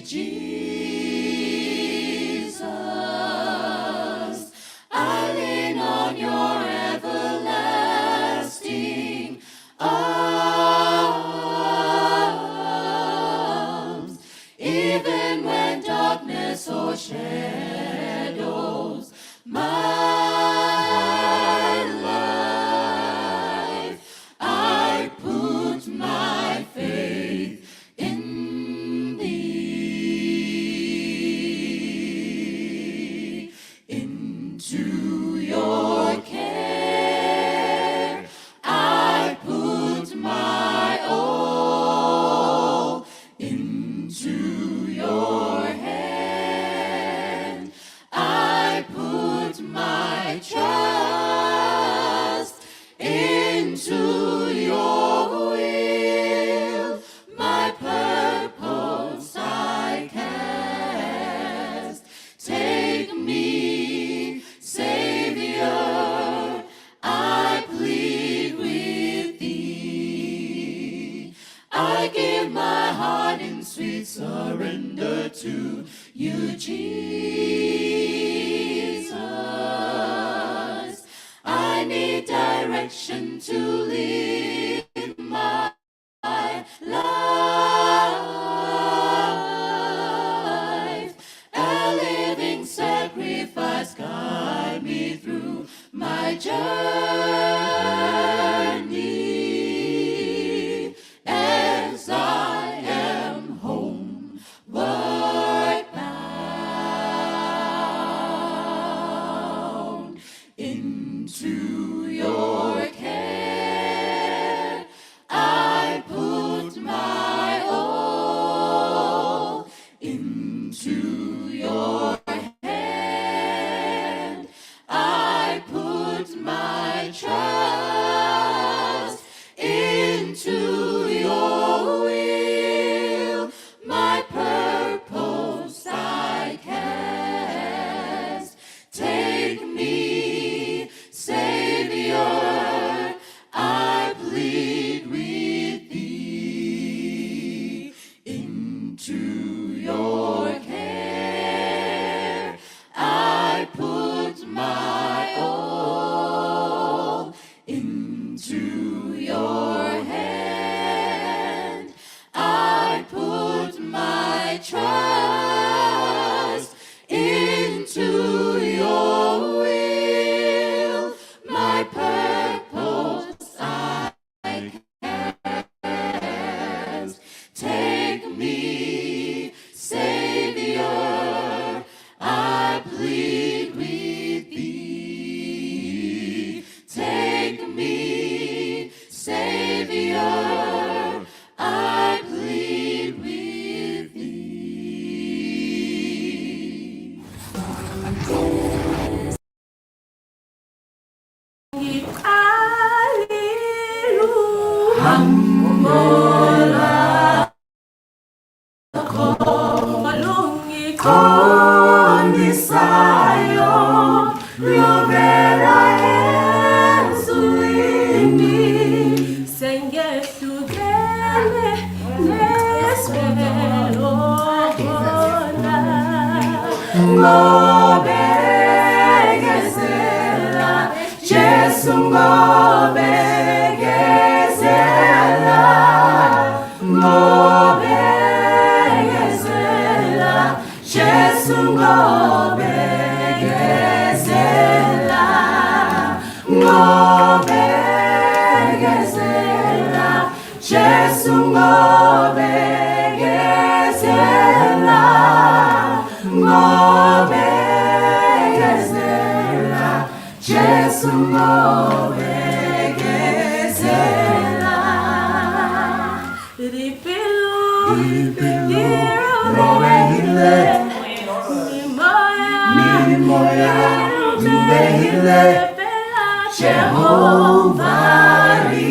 Jesus. I lean on your everlasting arms, even when darkness o'ershadows my life. I put my faith in thee. Into your care I put my all. Into your hand I put my trust. Into your will my purpose I cast. Take me, Savior, I plead with thee. I give my heart in sweet surrender to you, Jesus. I need direction to lead my life. A living sacrifice, guide me through my journey as I am homeward bound. Into your care I put my all. Into your hand I put my trust. Into your will my purpose I cast. Take me, Savior, I plead with thee. Into your care I put my all. Into your hand I put my trust. Into your will my purpose I cast. Take me, Savior, I plead with thee. Take me, Savior, I plead with thee. Ngiqalile uhambo lwakho olungiqondisayo luvela ezulwini. Sengehlukene nezwe lokona ngobekezela, Jesu, ngobekezela, ngobekezela, Jesu, ngobekezela, ngobekezela, Jesu, ngobekezela, ngobekezela, Jesu, ngobekezela. Dipelo di Robehile, memoya Dubehile, Jehova, re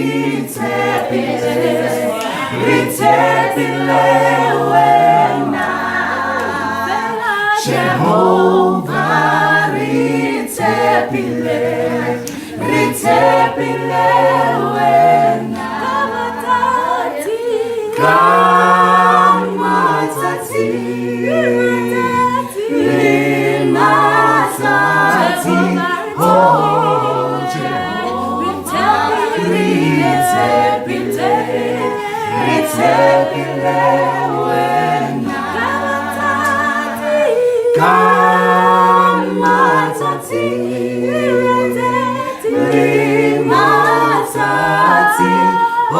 tshepile, re tshepile wena. Jehova, re tshepile, re tshepile wena. Ka matsatsi. Re wena. Ka matsatsi le matsatsi, oh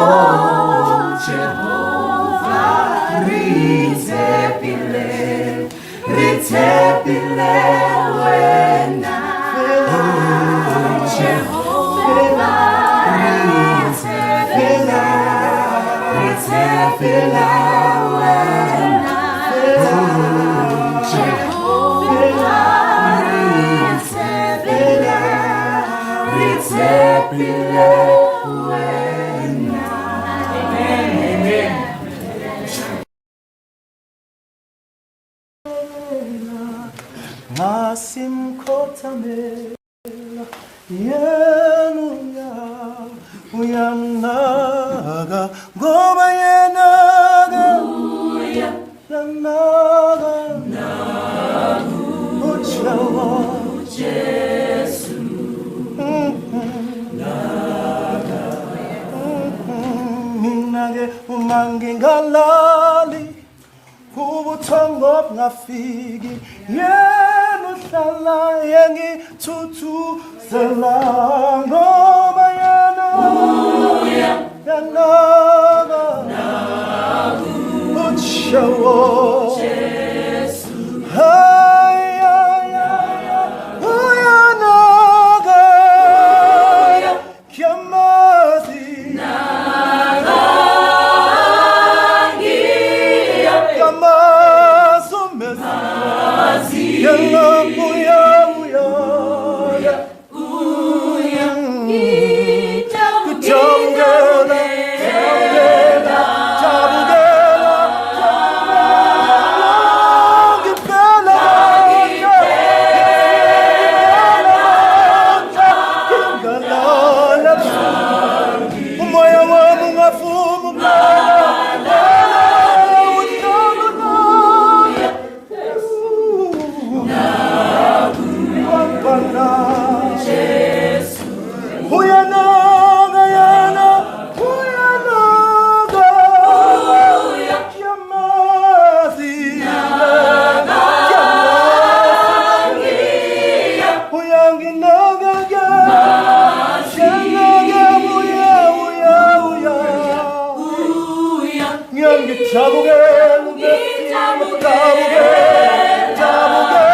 Jehova, re tshepile, re tshepile wena. Jehova, re tshepile, re tshepile wena. Jehova, re tshepile, re tshepile wena. Amen. Ngasimkhothamela yena uyanaka ngoba yena ke uyanaka uJehova. Mina ke uma ngingalali, ubuthongo bungafiki, yena uhlala engithuthuzela ngoba yena uyanaka uJehova. Ay, ay, ay, ay, uyanaka ngiyamazi, ngiyamazi uMesiya. Yena uya uya jabukela, jabukela, jabukela, ngempela, ngingalala umoya wami ungavuma ukulala, uhlala naye wabana uyanaka yena uyanaka ngiyamazi, ngiyamazi uyanginaka ke, yanaka uya uya uya ngiyangijabukela, jabukela, jabukela, jabukela, jabukela.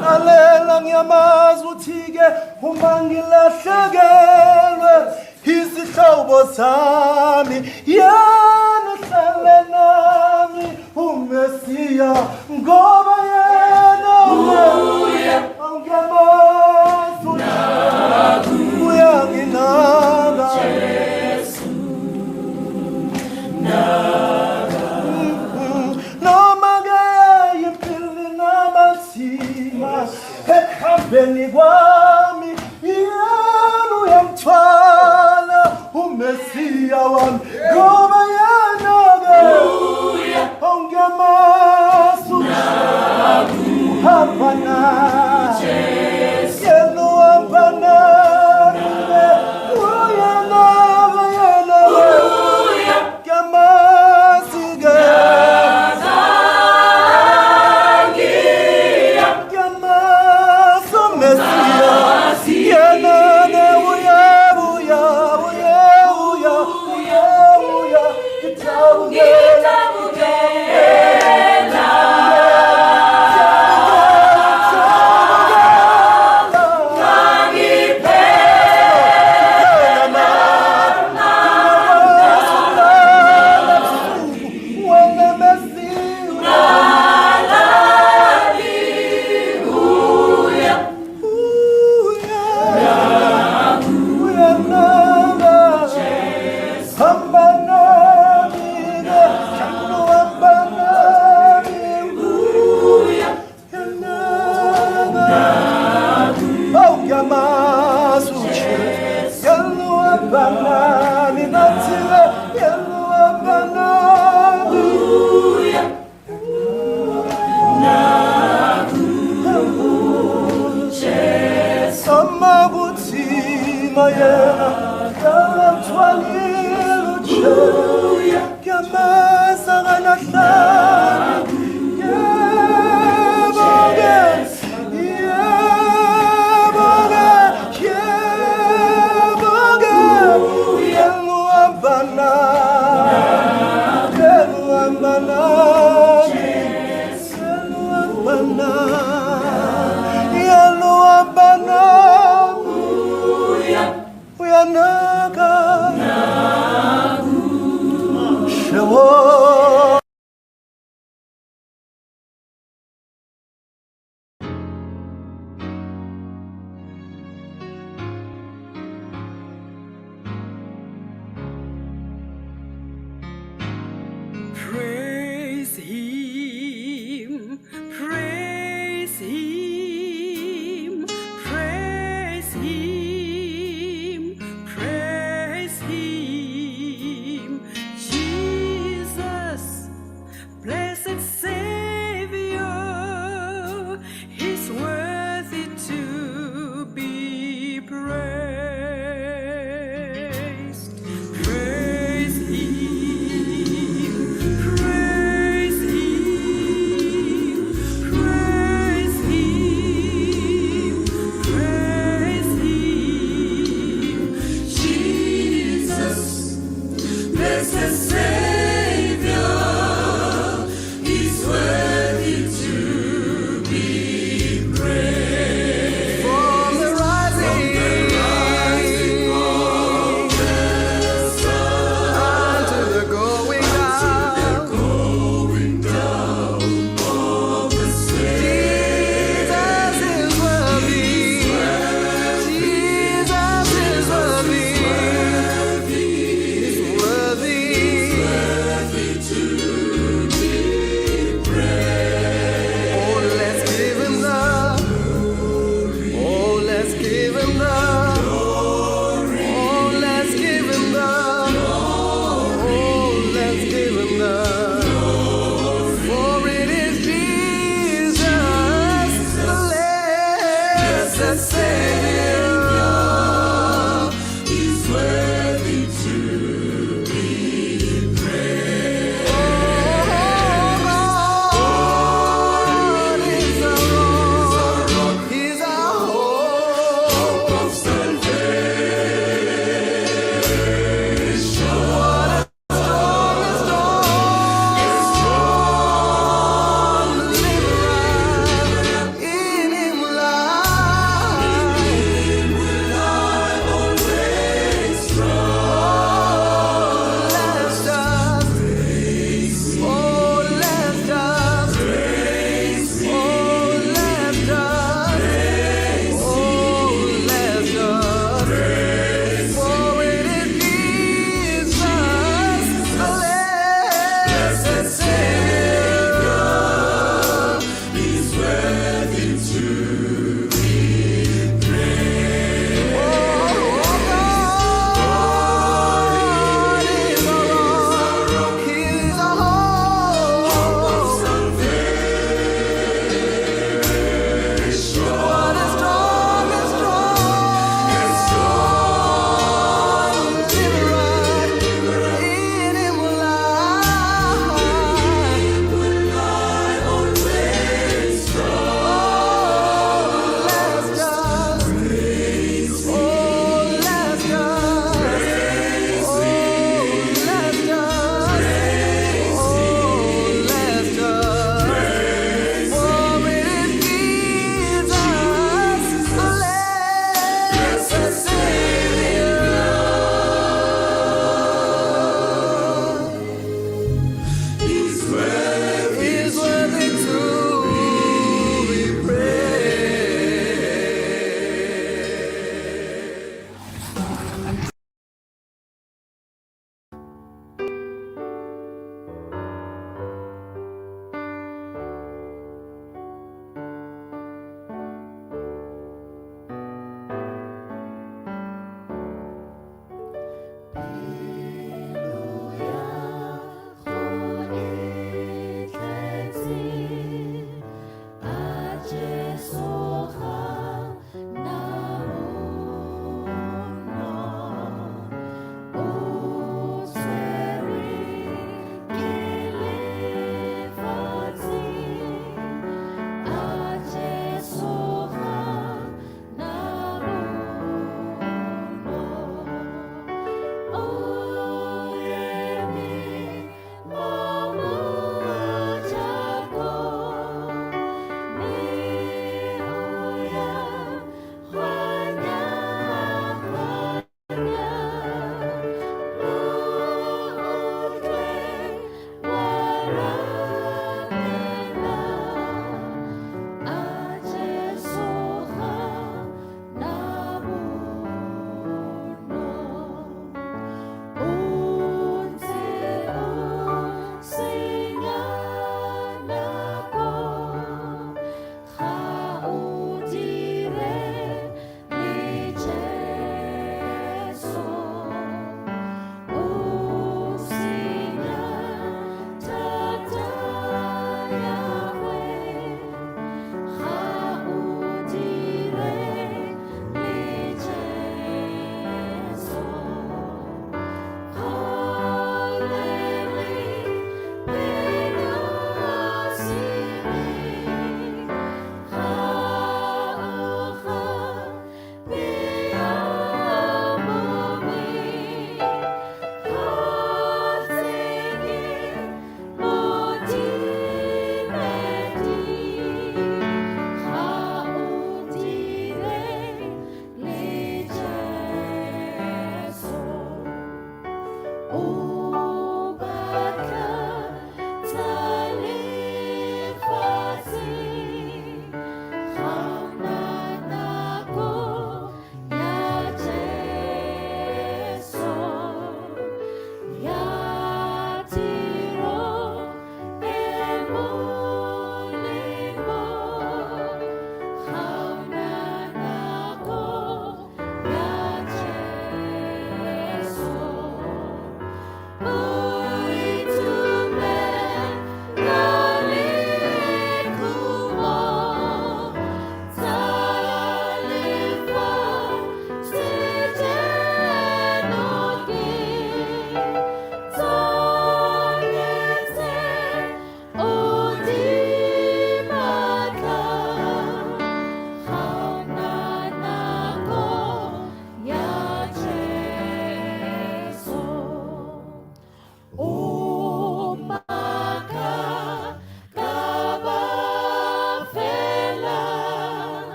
Lalela, ngiyamazi uthi-ke uma ngilahlekelwe izihlobo zami, yena uhlale nami uMesiya ngoba yena ngiyamazi uyanginaka. Noma ke impilo ingabanzima ekuhambeni kwami, yena uyangithwala uMesiya wami ngoba yena Yellohamba nami, yellohamba nami, yellohamba nami, uyanaka, Shewo. Praise him, praise him, praise him, praise him. Jesus, blessed Savior, he's worthy to be praised. Praise him, praise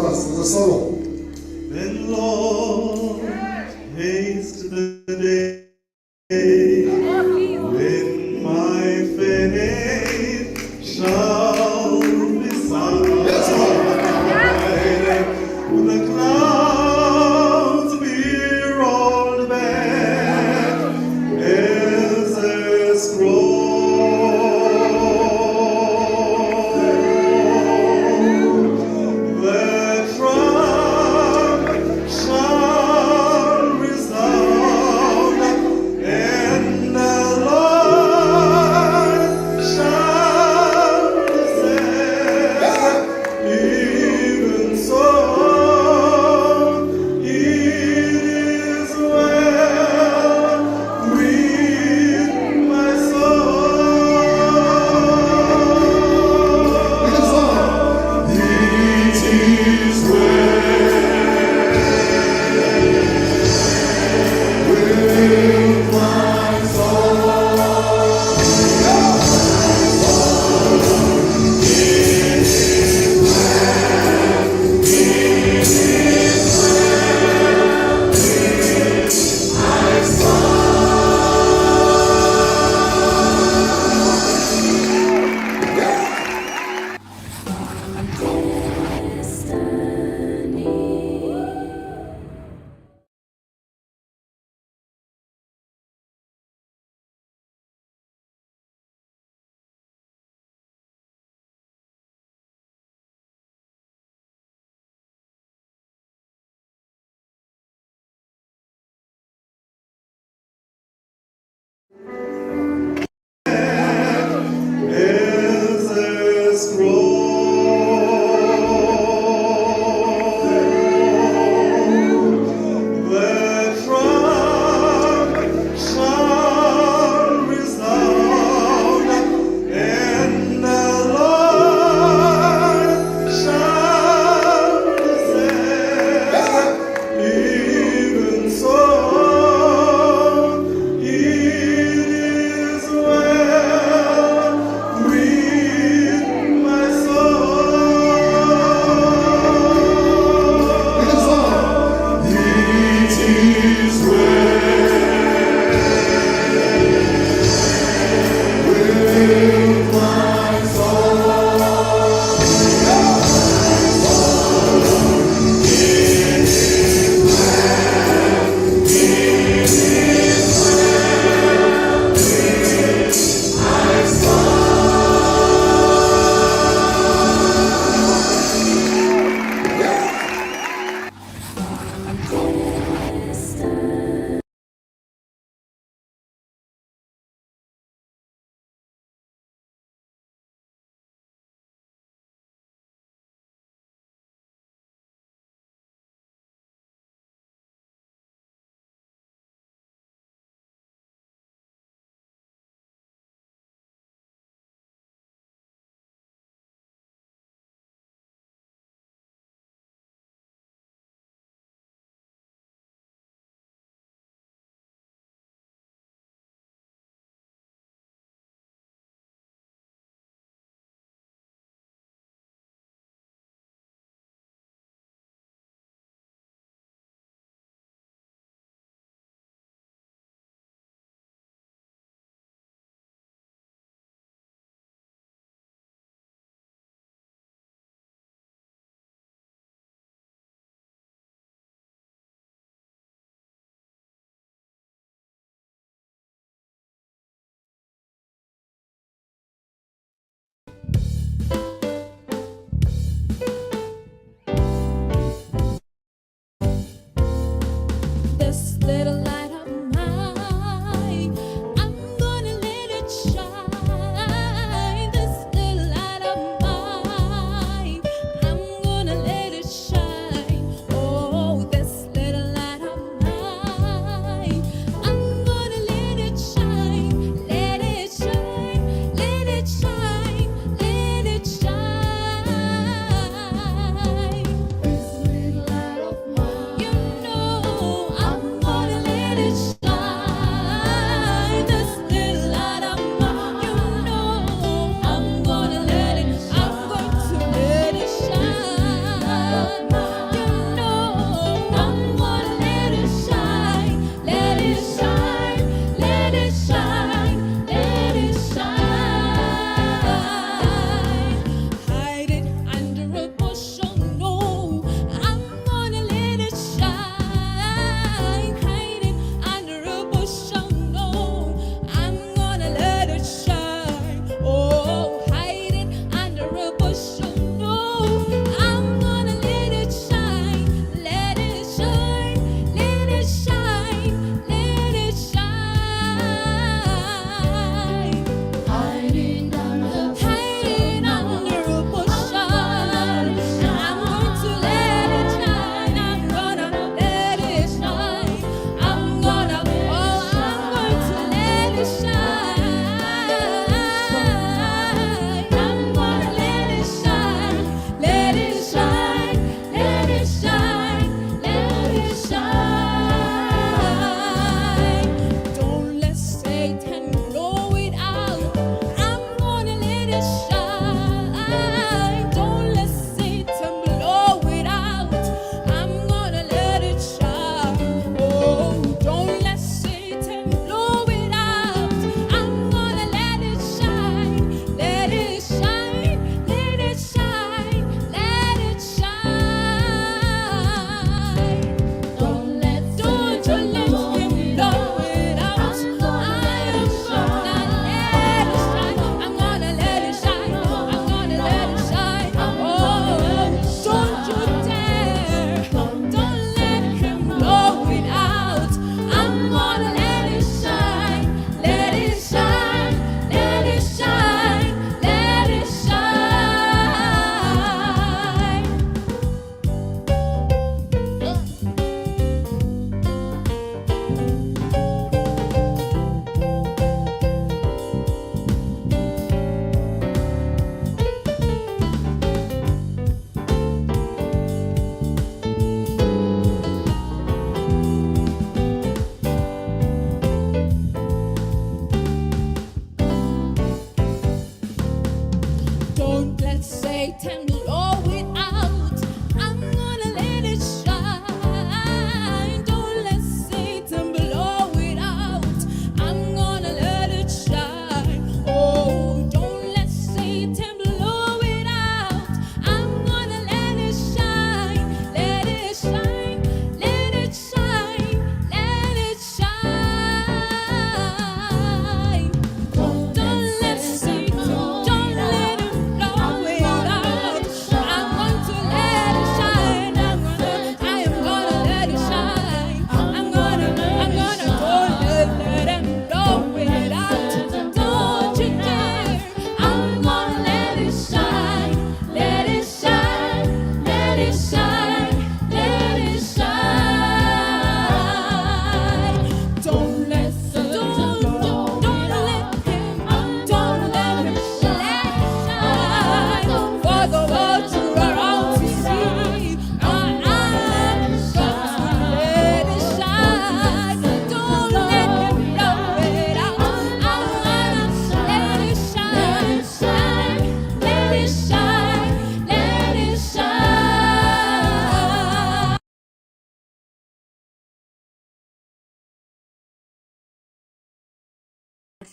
chorus, there's a solo. Then Lord, haste the day when my faith shall be sight. Yes, Lord. The clouds be rolled back as a scroll. The trump shall resound, and the Lord shall descend. Even so, it is well with my soul. It is well. It is well with my soul. As a scroll, the trump shall resound, and the Lord shall descend. Even so, it is well.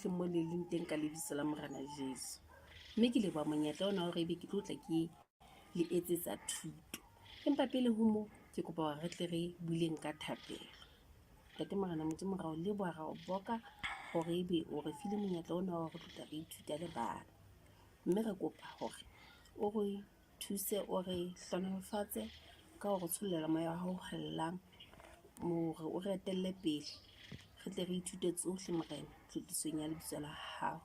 hohle mo le leng teng ka lebitso la Morena Jesu. Mme ke leboha monyetla ona hore ebe ke tlo tla ke le etsetsa thuto. Empa pele ho moo, ke kopa hore re tle re buleng ka thapelo. Ntate Morena Modimo ra o leboha ra o boka hore ebe o re file monyetla ona wa hore re tlo tla re ithuta le bana. Mme re kopa hore o re thuse o re hlohonolofatse ka ho re tshollela moya wa hao o halalelang hore o re etelle pele re tle re ithute tsohle Morena tlotlisong ya lebitso la hao.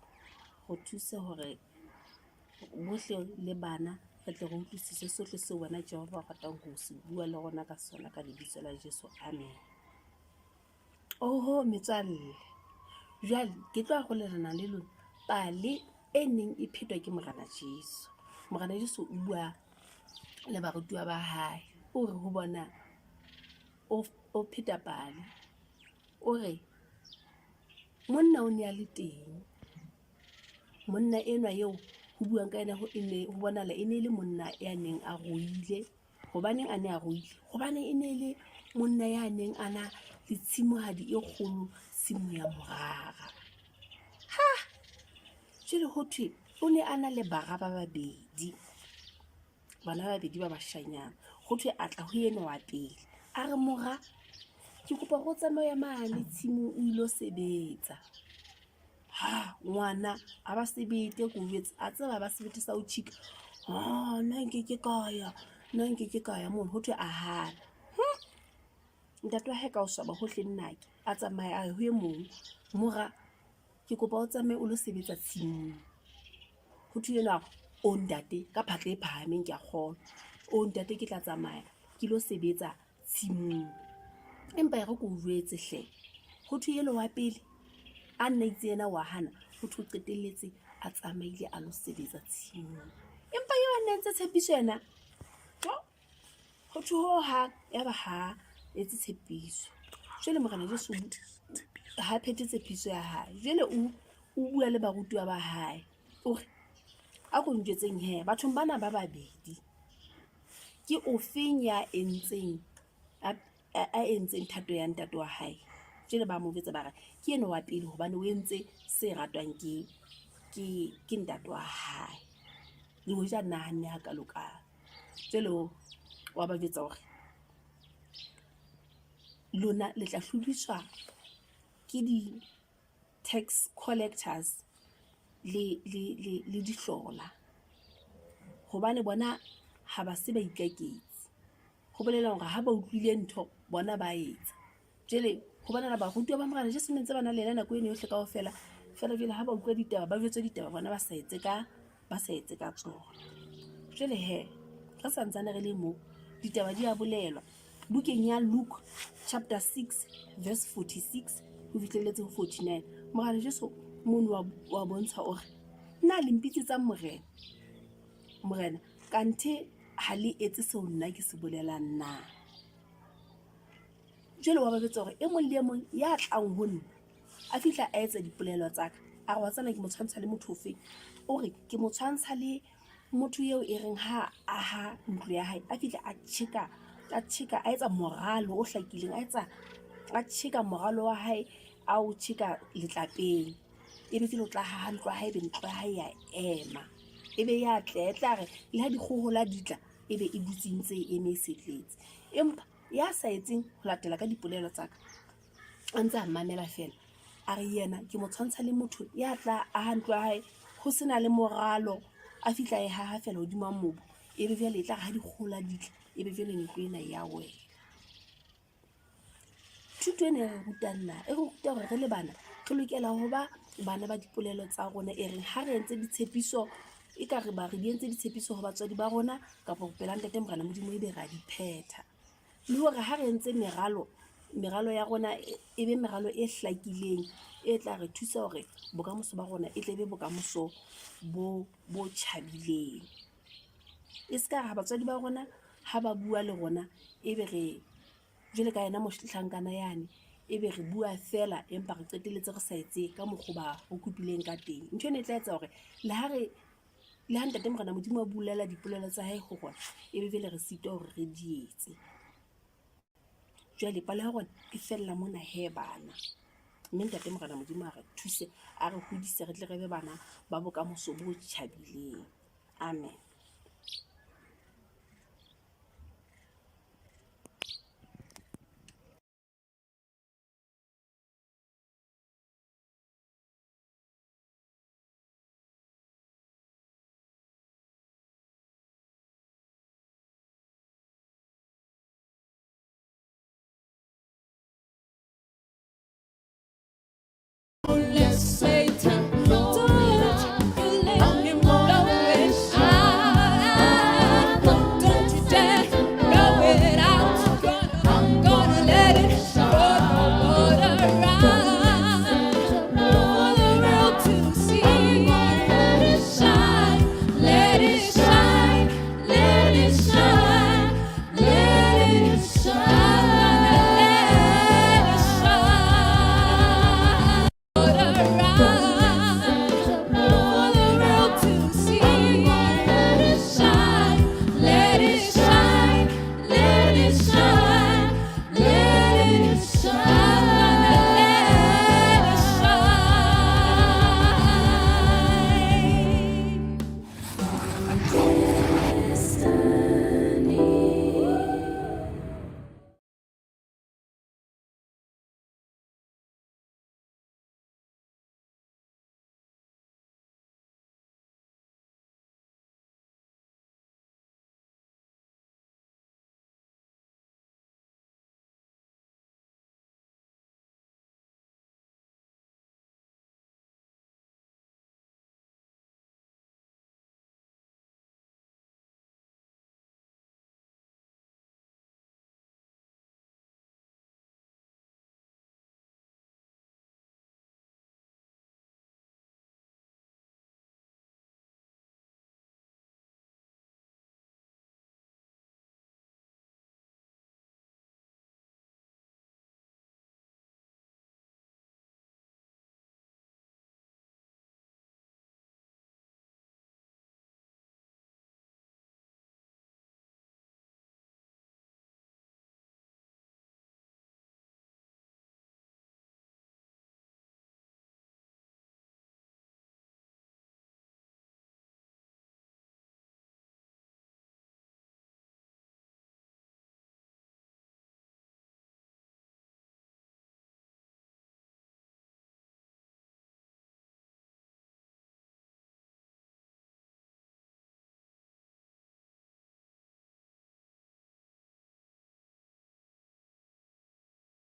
Re thuse hore bohle le bana re tle re utlwisise sohle seo wena Jehova o ratang ho se bua le rona ka sona ka lebitso la Jesu. Amen. Oho metswalle, jwale ke tlo arolelana le lona pale e neng e phetwa ke Morena Jesu. Morena Jesu o bua le barutuwa ba hae, o re ho bona, o pheta pale, o re monna o ne a le teng, monna enwa eo ho buang ka yena ho bonahala e ne e le monna ya neng a ruile. Hobaneng a ne a ruile? Hobane e ne e le monna ya neng a na le tshimohadi e kgolo, tshimo ya morara. Ha! Jwale ho thwe o ne a na le bara ba babedi, bana ba babedi ba bashanyana. Ho thwe a tla ho enwa wa pele, a re mora, ke kopa hore o tsamaye mane tshimong o ilo sebetsa. Ha ngwana a ba sebete ke o jwetse, a tseba a ba sebete sa ho tjhika. Nna nkeke ka ya, nna nkeke ka ya mono. Ho thwe a hana. Ntate wa hae ka ho swaba hohle nnake, a tsamaya a ya ho e mong. Mora, ke kopa o tsamaye o lo sebetsa tshimong. Ho thwe enwa a re, o ntate ka phatla e phahameng ke a kgolwa. O ntate ke tla tsamaya ke lo sebetsa tshimong. Empa e re ke o jwetse hle, ho thwe enwa wa pele a nna itse yena wa hana, ho thwe o qetelletse a tsamaile a lo sebetsa tshimong. Empa eo a nna entse tshepiso yena, jo, ho thwe ho hang ya ba ha etse tshepiso. Jwale Morena Jesu ha phethe tshepiso ya hae. Jwale o bua le barutuwa ba hae, o re a ko njwetseng he, bathong bana ba babedi ke ofeng ya entseng a entseng thato ya ntate wa hae? Jwale ba mo jwetsa ba re ke enwa wa pele hobane o entse se ratwang ke ke ke ntate wa hae. Le hoja a nahanne hakalo kalo. Jwale wa ba jwetsa hore lona le tla hlodiswa ke di tax collectors le le le le dihlola. Hobane bona ha ba se ba ikaketsi. Ho bolela hore ha ba utlwile ntho bona ba etsa. Jwale ho bonahala barutuwa ba Morena Jesu ne ntse ba na le yena nako eno yohle kaofela. Feela jwale ha ba utlwa ditaba, ba jwetswa ditaba bona ba sa etse ka ba sa etse ka tsona. Jwale he, re santsane re le moo, ditaba di a bolelwa. Bukeng ya Luke chapter 6 verse 46 ho fihlelletse ho 49, Morena Jesu mono wa, wa bontsha o re, na le mpitsetsang Morena, Morena, kanthe ha le etse seo nna ke se bolelang na? Jwale wa ba jwetsa hore e mong le e mong ya tlang ho nna a fihla a etsa dipolelo tsa ka, a re wa tseba ke mo tshwantsha le motho ofe? O re ke mo tshwantsha le motho eo e reng ha a aha ntlo ya hae, a fihla a tjheka, a tjheka, a etsa moralo o hlakileng, a etsa, a tjheka moralo wa hae, a o tjheka letlapeng. Ebe ke lo tla haha ntlo ya hae, ebe ntlo ya hae ya ema. Ebe ya atleha, e tla re le ha dikgohola di tla, ebe e dutse e ntse e eme e setletse. Empa ya sa etseng ho latela ka dipolelo tsa ka, a ntse a mamela feela, a re yena ke mo tshwantsha le motho ya tla aha ntlo ya hae ho sena le moralo, a fihla e haha feela hodima mobu, ebe jwale e tla re ha dikgohola di tla, ebe jwale ntlo ena ya wela. Thuto ena e re rutang na? E re ruta hore re le bana re lokela ho ba bana ba dipolelo tsa rona e reng ha re entse ditshepiso e ka re ba re di entse ditshepiso ho batswadi ba rona kapa pela Ntate Morena Modimo ebe ra di phetha. Le hore ha re entse meralo, meralo ya rona e be meralo e hlakileng e tla re thusa hore bokamoso ba rona e tle be bokamoso bo bo tjhabileng. E se ka re ha batswadi ba rona ha ba bua le rona ebe re jwale ka yena mohlankana yane ebe re bua feela empa re qetelletse re sa etse ka mokgo ba re kopileng ka teng. Ntho ena e tla etsa hore le ha re le ha Ntate Morena Modimo a bulela dipolelo tsa hae ho rona, ebe jwale re sitwa hore re di etse. Jwale palo ya rona e fella mona he bana. Mme Ntate Morena Modimo a re thuse, a re hodise, re tle re be bana ba bokamoso bo tjhabileng. Amen.